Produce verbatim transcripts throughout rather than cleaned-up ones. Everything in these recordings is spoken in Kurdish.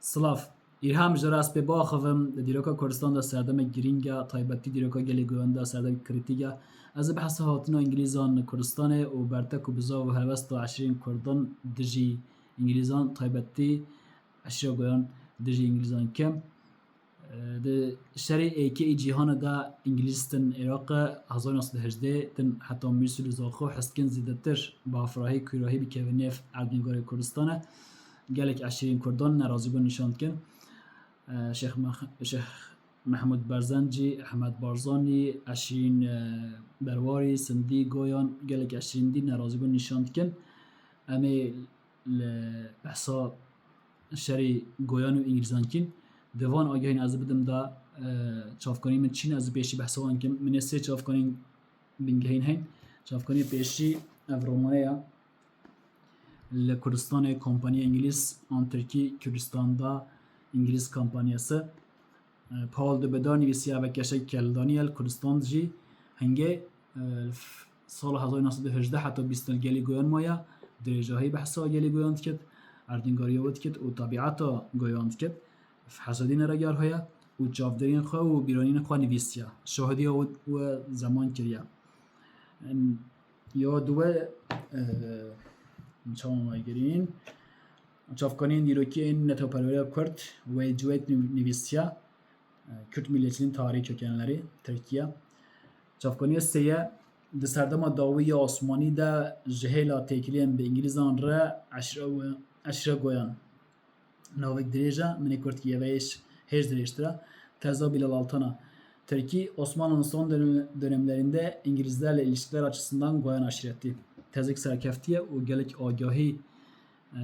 Silav. Îlham ji rastpê biaxivim, di dîroka Kurdistan de serdemek girîng e, taybetî dîroka gelê Goyan de serdem krîtîk e. Ez ê behsa hatina Îngilîzan li Kurdistanê û bertek û bizav û helwesta eşîrên Kurdan dijî Îngilîzan, taybetî eşîra Goyan dijî Îngilîzan kim. Di şerê êkê ê cîhanê de Îngilîz tin Iraqê hezar neh sed û hejdeh tin heta Mûsil û Zaxo hestkin zêdetir bi afirahî kûrahî bikevin nêv erdnîgarê Kurdistanê. Gelek eşîrên Kurdan nerazîbûn nîşan dikin. Şêx Mex-, Şêx Mehmûd Berzencî, Ehmed Barzanî, eşîrên, e, Berwarî, Sindî, Goyan, gelek eşîrên dî nerazîbûn nîşan dikin. Em ê li behsa şerê Goyan û Îngilîzan kîn. Di van agahîn ez bidim da, e, çavkanî min çîn, ez pêşî behsa wan kim. Min ê sê çavkanî bingehîn heyn. Çavkanî pêşî ev romane ya. Li Kurdistanê kompaniya Îngilîz an Tirkî Kurdistan da Îngilîz kompanyası. E, Paul de Bedar nivîsiya ve keşek Keldaniel Kurdistan jî hingê, e, f-, sala hezar neh sed û hejdeh heta bîst gelî Goyan maya, dirêjahî behsa gelî Goyan dikit, erdnîgariya wê dikit û tabiata Goyan dikit. Hezadî neregar heye û çavdêrên xwe û bîranîn xwe nivîsiya. Şahidiya wê, wê zeman kiriye. Em, ya duwe, e, çawa me girîn? Çavkaniyên dîrokî ên netewperweriya Kurd, Wade Cüveyt niv-, nivîsiya, e, Kürt milliyetçiliğin tarihi kökenleri, Tirkiye. Çavkaniya sêye, di serdema dawî ya Osmanî de ji hêla têkiliyên bi Îngilîzan re eşre, eşre Goyan. Navek dirêj e, min ê kurtkî ye ve hêj, hêj dirêjtir e. Teza Bilal Altan e. Tirkî, Osmanlı'nın son dönem-, dönemlerinde İngilizlerle ilişkiler açısından Goyan aşireti. Tezek serkeftiye û gelek agahî, e,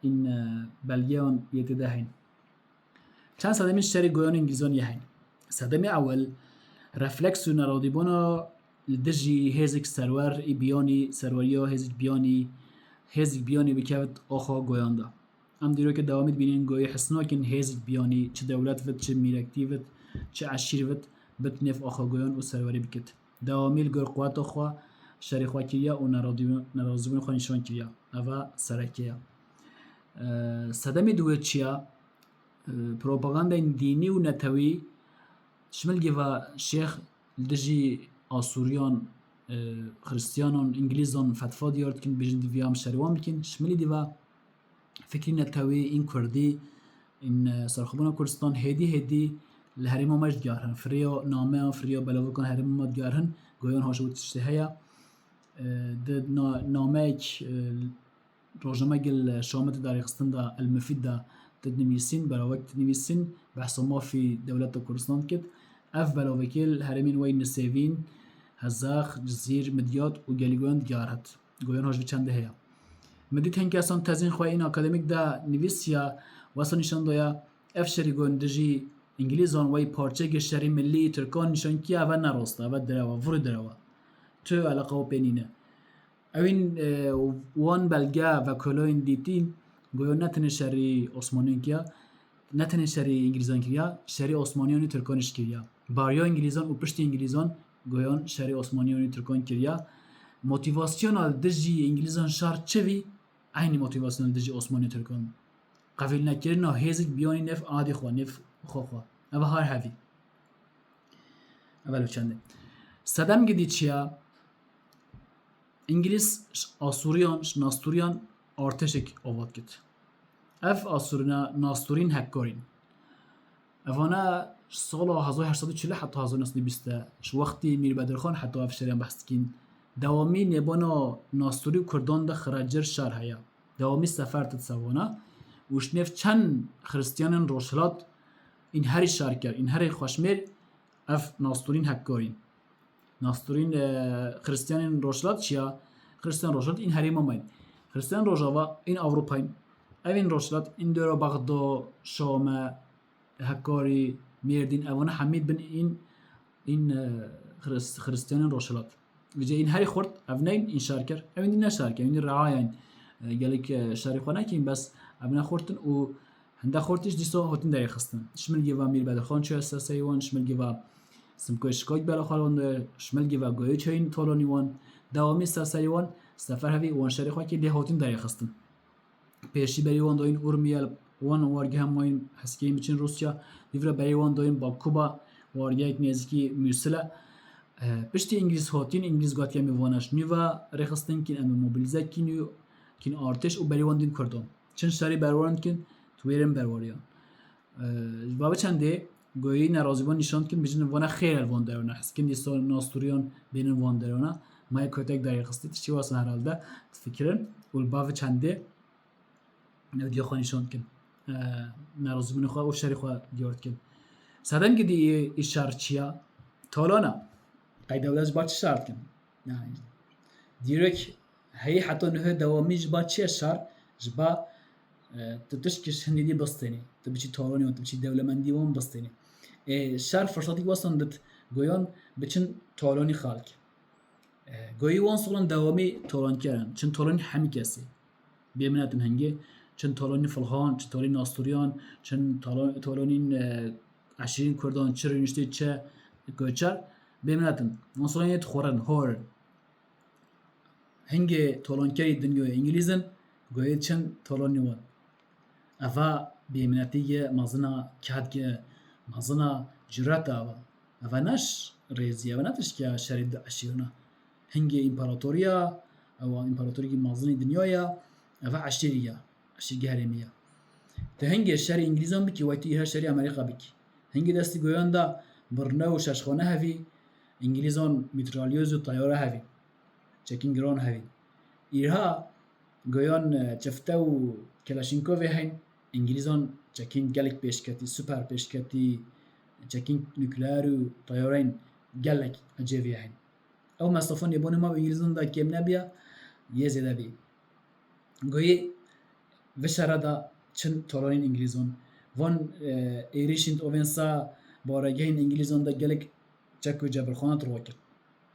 in, e, belgeyan yê tê de heyn. Çend sedemên şerê Goyan û Îngilîzan yê heyn. Sedemê ewil, refleks û neradîbûna li dijî hêzik serwer ê biyanî, serweriya hêzik biyanî, hêzik biyanî bikevit axa Goyan de. Em dîrokê dewamî dibînin, goyê hisnakin hêzik biyanî, çi dewlet vit, çi mîrektî vit, çi eşîr vit, bit nêv axa Goyan û serwerî bikit. Dewamî li gor quweta xwe şerê xwe kiriye û neradî-, nerazîbûnê xwe nîşan kiriye. Eva sereke ye. Eee, sedemê diwê çi ye? Eee, propagandayên dînî û netewî, ji milgê ve şêx li dijî Asûriyan, eee, Xiristiyanan, Îngilîzan fetva diyar dikin, bêjin divê em şerê wan bikin. Ji milî dî ve fikrî netewî, în kurdî, în, e, serxwebûna Kurdistan hêdî hêdî li herêma me jî diyarin. Firêya nameyan, firêya belavokên herêma me diyarin. Goyan haşa wê tiştê heye. E, di na-, nameyek, e, rojnameyek li Şamê tê derêxistin de, El Mufîd de, tê dinivîsîn, belavek dinivîsîn, behsa mafî dewleta Kurdistan dikit. Ev belavekê li herêmên weyî Nisêvîn, Hezex, Cizîr, Midyat û gelî Goyan diyaret. Goyan haşa wê çendê heye. Min dît hin kesan tezên xwe yên akademîk de nivîsiya, wesa nîşan daya, ev şerî Goyan dijî Îngilîzan weyî parçeyeke şerî millî Tirkan nîşan kiye, eve ne rast e, eve direw e, vurî direw e. Tu eleqa wê pê nîne. Ewên, e, wan belge vekolayên dîtî, Goyan ne tenê şerî Osmaniyan kiye, ne tenê şerî Îngilîzan kiriya, şerî Osmaniyan û Tirkan jî kiriya. Bariya Îngilîzan û piştî Îngilîzan Goyan şerî Osmaniyan û Tirkan kiriya. Motivasyona dijî Îngilîzan şer çi vî? Eynî motivasyona dijî Osmaniyan û Tirkan. Qebûlnekirina hêzik biyanî nêv adê xwe, nêv xwe xwe. Ev har hevî. Ev çende. Sedem gidî çi ya? Îngilîz ji Asûriyan, ji Nastûriyan artêşek ava dikit. Ev Asûrîna Nastûrîn hekkarîn. Evana ji sala hezar heşt sed û çil heta hezar neh sed û bîst, ji wextî Mîr Bedirxan heta ev şerê em behs dikîn, dewamî nêbana Nastûrî û Kurdan de xirecir şer heye. Dewamî sefer tit sevana û ji nêv çend Xiristiyanên Rojhilat în herî şerker, în herî xweşmêr ev Nastûrîn hekkarîn. Nastûrîn, e, Xiristiyanên Rojhilat çi ya? Xiristiyan Rojhilat în herêma me in. Xiristiyan Rojava în Ewropa in. Ev în Rojhilat în dora Bexdo, Şame, Hekarî, Mêrdîn, evana hemî bin în, în, e, Xirist-, Xiristiyanên Rojhilat. Vêce în herî xurt, ev neyn, în şerker. Ew în dî ne şerker, ew în dî reaya in. E, gelek, e, şerê xwe nekîn, bes ev ne xurt in û Hinde xortîş dîsa hatin derêxistin. Ji milgê ve Mîr Bedirxan çûye ser serî wan, ji milgê ve Simkoyê Şikak bela xwe wan de, ji milgê ve Goyê Çayîn talanî wan, dewamî ser serî wan, sefer hevî wan şerê xwe kê lê hatin derêxistin. Pêşî berî wan dayîn Urmiye, Wan wargeha mayîn heskeyên biçin Rûsya, nûvra berê wan dayîn Bakuba, wargehek nêzîkî Mûsile. E, piştî Îngilîz hatîn, Îngilîz gotiye, em ê vana ji nû ve rêxistin kîn, em ê mobilîze kîn û kîn artêş û berê wan dîn Kurdan. Çin şerî berwarin dikin, tu wêrin berwariyan. E, ji va çendê goyî nerazîbûn nîşan dikin, bijin vana xêr el van derona. Heskin dîsa nastûriyan bênin van derona. Maya kotek derê xistî, tiştî wasan herhalde difikirin. Û li bavê çendê ew diya xwe nîşan dikin. E, nerazîbûnê xwe û şerê xwe diyar dikin. Sedem gidî î şer çiya? Talana. Qey dewlet ji ba çi şer dikin? Yani, dîrek heyî heta nuhê dewamî ji ba çi ye şer? Ji ba, e, tu tiştkî ji hindî dî bistênî. Tu biçî talanî wan, tu biçî dewlemendî wan bistênî. E, şer firsetî wasan dit goyan biçin talanî xelk. E, goyî wan solan dewamî talanker in. Çin talanî hemî kesî. Bê min etin hingê. Çin talanî filhan, çin talanî nastûriyan, çin tala-, talanîn, e, eşîrîn kurdan, çi rûniştê, çi koçer. Bê min etin. Wan solan yê dixwarin, hor in. Hingê talankerî dinyayê Îngilîz in, goyê çin talanî wan. Eva bêminetî ye mezin a, kehd ye mezin a, cüret e eva. Eva ne ş-, rêzî, eva ne tiştke şerî di eşîrina. Hingê împaratoriya, ewa împaratorîkî mezinî dinya ye, eva eşîrî ye, eşîrgî herêmî ye. Te hingê şerî Îngilîzan bikî, wey tu îha şerî Amerîka bikî. Hingê destî goyan de birne û şeşxane hevî, Îngilîzan mîtralyoz û teyare hevî. Çekîn giran hevî. Îha goyan, e, çifte û Kelaşînkovê heyn. Îngilîzan çekîn gelek pêşketî, super pêşketî, çekîn nukleer û teyareyên gelek ecêvî heyn. Ew mesafan yê bonê me û Îngilîzan de kêm nebiya, yê zêde bî. Goyê vi şere de çin talanên Îngilîzan. Van, e, êrîşên ovên sa baregehên Îngilîzan de gelek çek û cebirxana tirwa kir.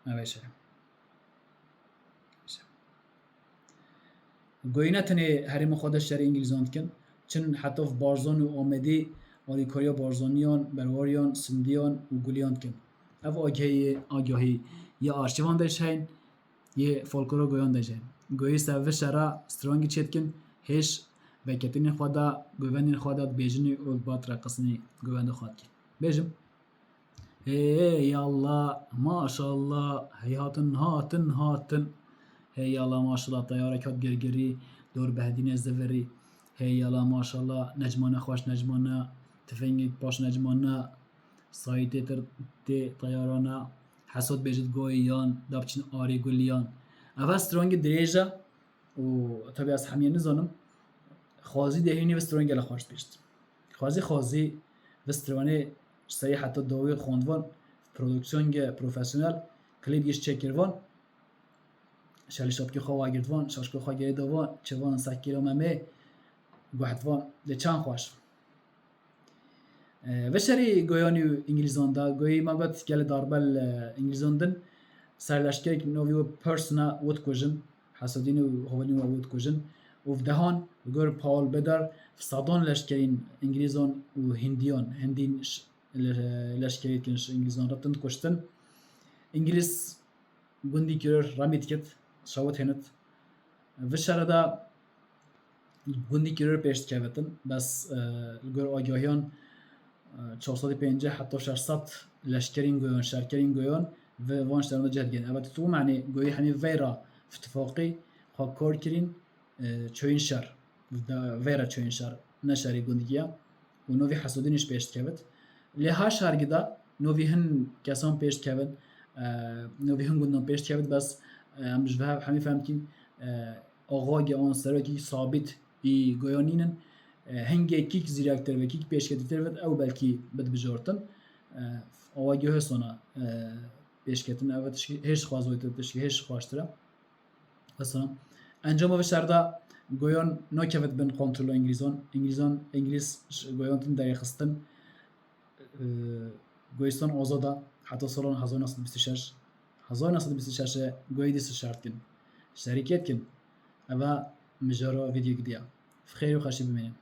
Ev e şe. Goyî ne tenê herêma xwe de şerê Îngilîzan dikin. Çin heta Barzan û Amedê alîkariya Barzaniyan, Berwariyan, Sindiyan û Guliyan dikin. Ev agahî, agahî ya arşîvan de jî heyn, yê folklora goyan de jî heyn. Goyî ser vi şera strangî çêdikin, hêj veketinên xwe de, govendên xwe de dibêjinî û bat reqisînî govenda xwe dikî. Bêjim. Hey Allah, maşallah, hey hatin, hatin, hatin. Hey Allah, maşallah, teyarek hat girgirî, dor behdîne zivirî. Hey Allah, maşallah, necmane xweş necmane, tifengek paş necmane, sayî tê tir tê teyarane, hesot bêjit goyiyan, da biçin arê guliyan. Eva strongî dirêj e. Û tabi ez hemiyê nizanim. Xwazî dê hînî vistiran gelek xweş dibêjt. Xwazî, xwazî vistiranê ji serî heta dawî xwendvan, produksiyon ge profesyonel, klîp giş çêkirvan, şelîşatkî xwe wagirtvan, şaşko xwe gerê davan, çivan sekîra memê guhdvan, lê çend xweş. E, veşerî goyanî û Îngilîzan da, goyî me got gelê darbe li Îngilîzan din, ser leşkerek novî wê Persona wê dikujin, Hesedîn û Hovelîn wê wê dikujin û bi dehan, li gor Paul Bedar, bi sedan leşkerîn Îngilîzan û Hindiyan, Hindîn ş-, le-, leşkerî dikin ji Îngilîzan re tund kuştin. Îngilîz gundî kiror remî dikit, şewit hênit. Vi şere de gundî kiror pêş dikevitin, bes, e, li gor agahiyan, e, çar sed û pêncî heta şeş sed leşkerîn goyan, şerkerîn goyan ve van şeran de cih digên. Eva tu manî goyî hemî veyra fitifaqî xwe kar kirîn, e, çoyîn şer. De-, veyra çoyîn şer, ne şerî gundî ya. Û novî Hesûdînî ji pêş dikevit. Lê ha şergî de novî hin kesan pêş dikevin, e, novî hin gundan pêş dikevit, bes, e, em ji ve hemî fehm dikîn, e, axagê an serokî sabît î goyan nînin. E, hingê kîk zîrektir ve kîk pêşketîtir ve ew belkî bid bijartin. E, awa gehê sona, e, pêşketin ev tişkî hêj xwaz wê tişkî hêj xweştir e. Mesela, encama vê şer de goyan nakevit bin kontrola Îngilîzan. Îngilîzan, Îngilîz ji goyan tin derêxistin, e, goyistan azad e heta salan hezar neh sed bîst û şeş. Hezar neh sed bîst û şeş e goyî dîsa şer dikin. Şerîkê dikin. Eva mijara vîdyo gidiya. Bi xêr û xweşî bimînin.